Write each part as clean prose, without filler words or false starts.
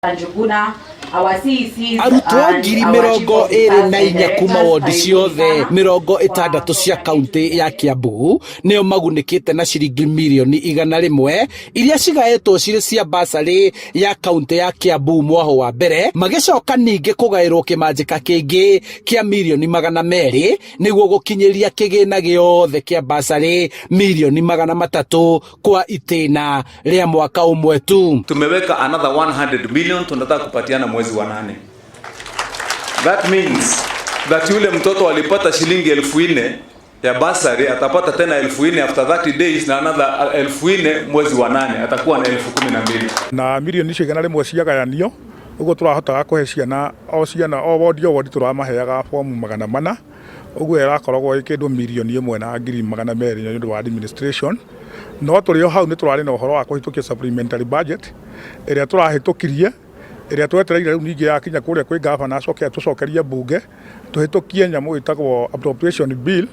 Njuguna, our CECs Arutwo and ngiri our chief mĩrongo ĩrĩ na officers and inya kuma directors, wondi karibuni ciothe sana mĩrongo kwa ĩtandatũ cia program yetu kaunti ya ya leo. Kiambu nĩo magunĩkĩte na ciringi mirioni 100 iria cigaĩtwo cirĩ cia basarĩ ya kaunti ya Kiambu mwaho wa mbere, magĩcoka ningĩ kũgaĩrwo kĩmanjĩka kĩngĩ kĩa mirioni 200 nĩguo gũkinyĩria kĩgĩna gĩothe kĩa basarĩ mirioni 300 kwa itĩna rĩa mwaka ũmwe tu. Tumeweka another 100 million tunataka kupatiana mwezi wa 8. That means that yule mtoto alipata shilingi 4,000 ya basari atapata tena 4,000 after 30 days na another 4,000 mwezi wa 8, atakuwa na 12,000. Na mirioni icio 100 ciagayanio ũguo tũrahotaga kũhe ciana o ciana o wondi o wondi tũramaheaga fomu 400, ũguo ĩrakoragwo ĩ kĩndũ mirioni 1 na 200,000 nĩ ũndũ wa administration. No tũrĩ o hau nĩ tũrarĩ na ũhoro wa kũhĩtũkia supplementary budget ĩrĩa tũrahĩtũkirie, ĩrĩa twetereire rĩu ningĩ yakinya kũrĩa kwĩ gavana acoke atũcokerie bunge tũhĩtũkie nyamũ ĩtagwo appropriation bill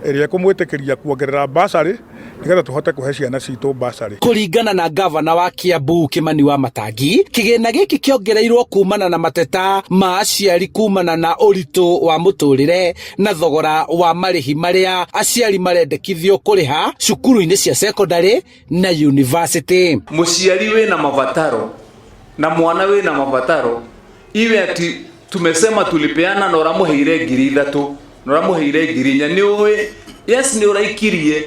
ĩrĩa ĩkũmwĩtĩkĩria kuongerera basarĩ nĩgetha tũhote kũhe ciana citũ basarĩ. Kũringana na gavana wa Kiambu Kimani wa Matangi, kĩgĩna gĩkĩ kĩongereirwo kumana na mateta ma aciari kumana na ũritũ wa mũtũrĩre na thogora wa marĩhi marĩa aciari marendekithio kũrĩha cukuru-inĩ cia secondary na university. Mũciari wĩna mabataro na mwana wĩna mabataro, iwe ati tumesema tulipeana na ũramũheire 3,000 na ũramũheire 4,000, nĩ ũĩ yes nĩ ũraikirie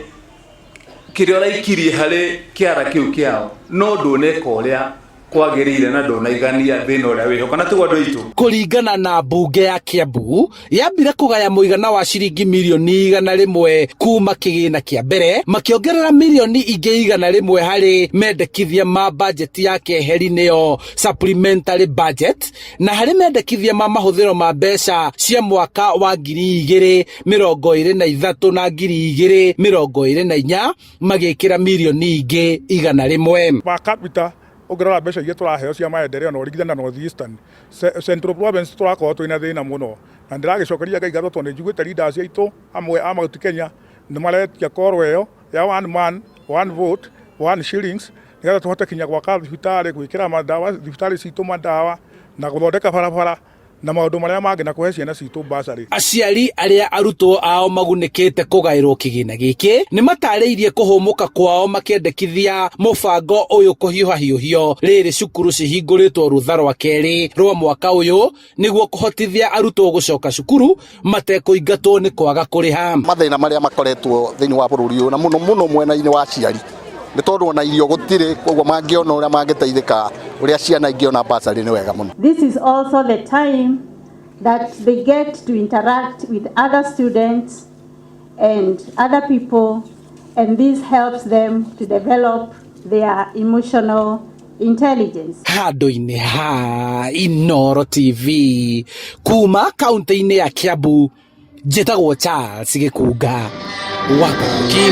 kĩrĩa ũraikirie harĩ kĩara kĩu kĩao, no ndũneka ũrĩa kwagĩrĩire na ndũnaigania thĩna ũrĩa wĩho, kana tiguo andũ aitũ? Kũringana na mbunge ya Kiambu, yambire kũgaya mũigana wa ciringi mirioni 100 kuma kĩgĩna kĩa mbere, makĩongerera mirioni ingĩ 100 harĩ mendekithia ma bajeti ya keheri nĩyo supplementary budget, na harĩ mendekithia ma mahũthĩro ma mbeca cia mwaka wa 2023 na 2024 magĩkĩra mirioni ingĩ 100. Per capita ũngĩrora mbeca iria tũraheo cia maendeleo na ũringithania na North Eastern, Central Province tũrakorwo twĩna thĩna mũno, na ndĩragĩcokeria Ngai ngatho tondũ nĩ njiguĩte leaders aitũ amwe a Mount Kenya nĩ maretia koro ĩyo ya one man one vote one shillings nĩgetha tũhote kinya gwaka thibitarĩ, gwĩkĩra madawa thibitarĩ citũ madawa na gũthondeka barabara na maũndũ marĩa mangĩ na kũhe ciana citũ basarĩ. Aciari arĩa arutwo ao magunĩkĩte kũgaĩrwo kĩgĩna gĩkĩ nĩ matarĩirie kũhũmũka kwao makĩendekithia mũbango ũyũ kũhiũha hiũhio rĩrĩ cukuru cihingũrĩtwo rũtha rwa kerĩ rwa mwaka ũyũ nĩguo kũhotithia arutwo gũcoka cukuru matekũingatwo nĩ kwaga kũrĩha. Mathĩna marĩa makoretwo thĩinĩ wa bũrũri ũyũ na mũno mũno mwena-inĩ wa aciari nĩ tondũ ona irio gũtirĩ, koguo mangĩona ũrĩa mangĩteithĩka ũrĩa ciana ingĩona basarĩ nĩ wega mũno. This is also the time that they get to interact with other students and other people, and this helps them to develop their emotional intelligence. Handũ-inĩ ha Inoro TV kuma kaunti-inĩ ya Kiambu, njĩtagwo Charles Gĩkunga wa Kariuki.